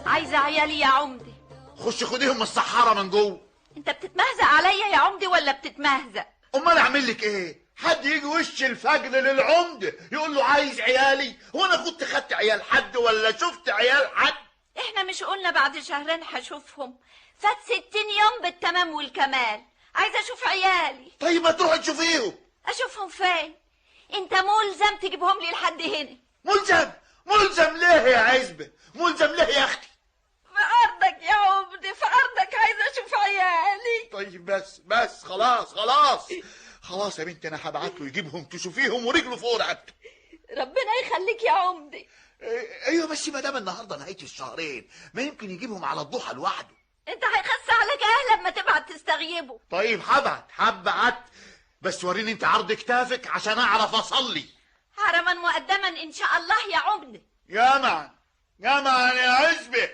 عايزه عيالي يا عمدي. خش خديهم من الصحارى من جوه. انت بتتمهزق عليا يا عمدي ولا بتتمهزق؟ امال اعمل لك ايه؟ حد يجي وش الفجر للعمده يقول له عايز عيالي؟ هو انا كنت خدت عيال حد ولا شفت عيال حد؟ احنا مش قلنا بعد شهرين هشوفهم؟ فات 60 يوم بالتمام والكمال، عايزه اشوف عيالي. طيب ما تروحي تشوفيهم. اشوفهم فين؟ انت ملزم تجيبهم لي لحد هنا. ملزم؟ ملزم ليه يا عزبه؟ ملزم ليه يا اختي؟ في ارضك يا عمدي، في ارضك، عايزه اشوف عيالي. طيب بس بس خلاص خلاص خلاص يا بنتي، انا هبعت له يجيبهم تشوفيهم ورجله فوق رقبته. ربنا يخليك يا عمدي. ايوه بس ما دام النهارده نهاية الشهرين، ما يمكن يجيبهم على الضحى لوحده. انت هيخس عليك ايه لما تبعت تستغيبه؟ طيب هبعت، بس وريني انت عرض كتافك عشان اعرف اصلي. حرما مقدما ان شاء الله يا عمدي. يا معن يا معن يا عزبه.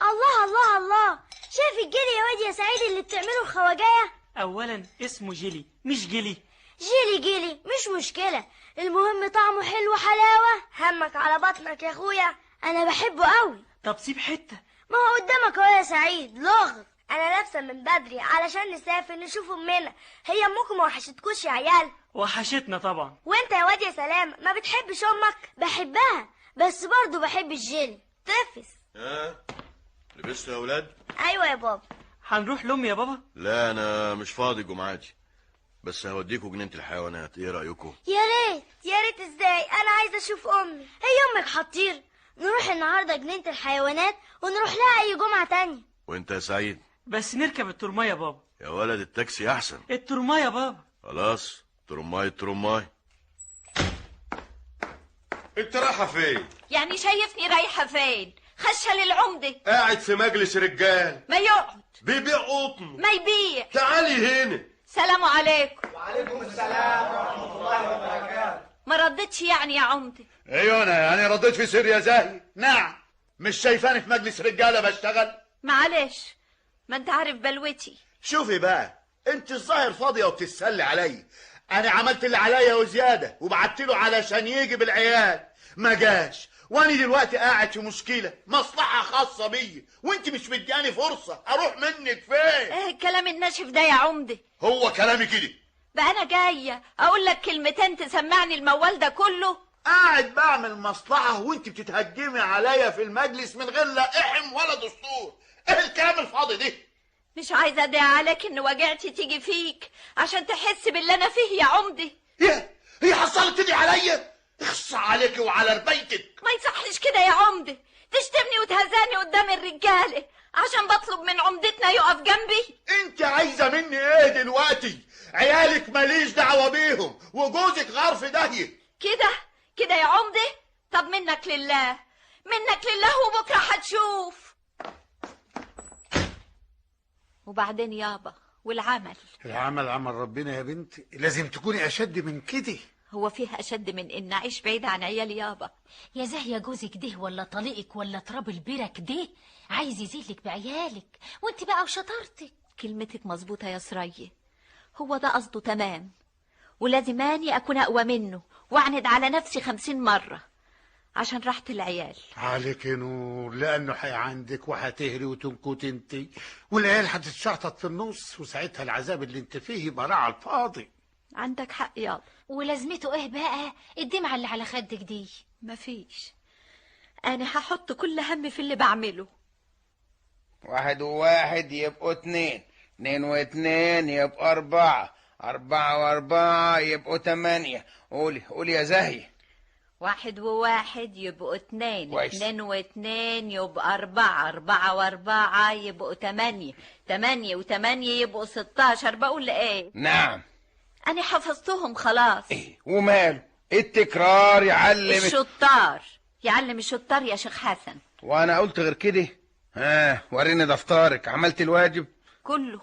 الله الله الله، شايف الجيلي يا واد يا سعيد اللي بتعمله الخواجايه؟ اولا اسمه جيلي مش جيلي. جيلي جيلي مش مشكلة، المهم طعمه حلو حلاوة. همك على بطنك يا اخويا، انا بحبه قوي. طب سيب حتة. ما هو قدامك اهو يا سعيد لغر. انا لابسه من بدري علشان نسافر نشوف امنا. هي امكم ما وحشتكوش يا عيال؟ وحشتنا طبعا. وانت يا واد يا سلام ما بتحبش امك؟ بحبها، بس برضه بحب الجيلي. تفس. ها لبستوا يا ولاد؟ ايوه يا بابا. هنروح لامي يا بابا؟ لا انا مش فاضي جمعاتي، بس هوديكوا جنينة الحيوانات، ايه رايكم؟ يا ريت يا ريت. ازاي؟ انا عايزه اشوف امي. هي امك هتطير؟ نروح النهارده جنينة الحيوانات ونروح لها اي جمعه تانية. وانت يا سعيد؟ بس نركب الترمايه يا بابا. يا ولد التاكسي احسن. الترمايه يا بابا. خلاص ترماي ترماي. انت رايحة فين؟ يعني شايفني رايحة فين؟ خشه للعمده. قاعد في مجلس رجال. ما يقعد. بيبيع قطن. ما يبيع. تعالي هنا. سلام عليكم. وعليكم السلام ورحمة الله وبركاته. ما ردتش يعني يا عمده؟ ايوه انا يعني رديت في سر يا زاهي. نعم، مش شايفاني في مجلس رجاله بشتغل؟ معلش، ما انت عارف بلوتي. شوفي بقى، انت الظاهر فاضية وبتتسلي عليا. انا عملت اللي عليا وزيادة وبعت له علشان يجي بالعيال، ما جاش، وانا دلوقتي قاعد في مشكلة مصلحة خاصة بيا، وانت مش مدياني فرصة اروح منك فين؟ ايه الكلام الناشف ده يا عمده؟ هو كلامي كده بقى؟ انا جاية اقول لك كلمتين تسمعني الموال ده كله؟ قاعد بعمل مصلحة وانت بتتهجمي عليا في المجلس من غير لا احم ولا دستور. ايه الكلام الفاضي ده؟ مش عايزه ادعي عليك ان وجعتي تيجي فيك عشان تحس باللي انا فيه يا عمده. ايه هي حصلت تدعي عليا؟ اخص عليك وعلى ربيتك. ما يصحش كده يا عمده، تشتمني وتهزاني قدام الرجالة عشان بطلب من عمدتنا يقف جنبي. انت عايزه مني ايه دلوقتي؟ عيالك ماليش دعوه بيهم وجوزك غار في داهية. كده كده يا عمده؟ طب منك لله، منك لله، وبكره هتشوف. وبعدين يابا والعمل؟ العمل عمل ربنا يا بنتي، لازم تكوني اشد من كده. هو فيها اشد من ان اعيش بعيد عن عيالي يابا؟ يا زاهية جوزك ده ولا طليقك ولا تراب البرك ده عايز يزيلك بعيالك، وانت بقى وشطارتك. كلمتك مظبوطة يا سرية، هو ده قصده تمام، ولازم اني اكون اقوى منه واعند على نفسي 50 مرة عشان راحة العيال. عليك نور، لانه هيعندك وهتهري وتنكت انت، والعيال هتتشعطط في النص، وساعتها العذاب اللي انت فيه يبقى راعي على الفاضي. عندك حق يابا. ولازمته ايه بقى الدمعة اللي على خدك دي؟ مفيش، انا هحط كل همي في اللي بعمله. 1 و1 يبقوا 2، 2 و2 يبقوا 4، 4 و4 يبقوا 8. قولي قولي يا زاهية. 1 و1 يبقوا 2، 2 و2 يبقوا 4، 4 و4 يبقوا 8، 8 و8 يبقوا 16. بقول ايه؟ نعم، أنا حفظتهم خلاص. إيه وماله؟ التكرار يعلم الشطار، يعلم الشطار يا شيخ حسن. وأنا قلت غير كده؟ ها وريني دفترك، عملت الواجب؟ كله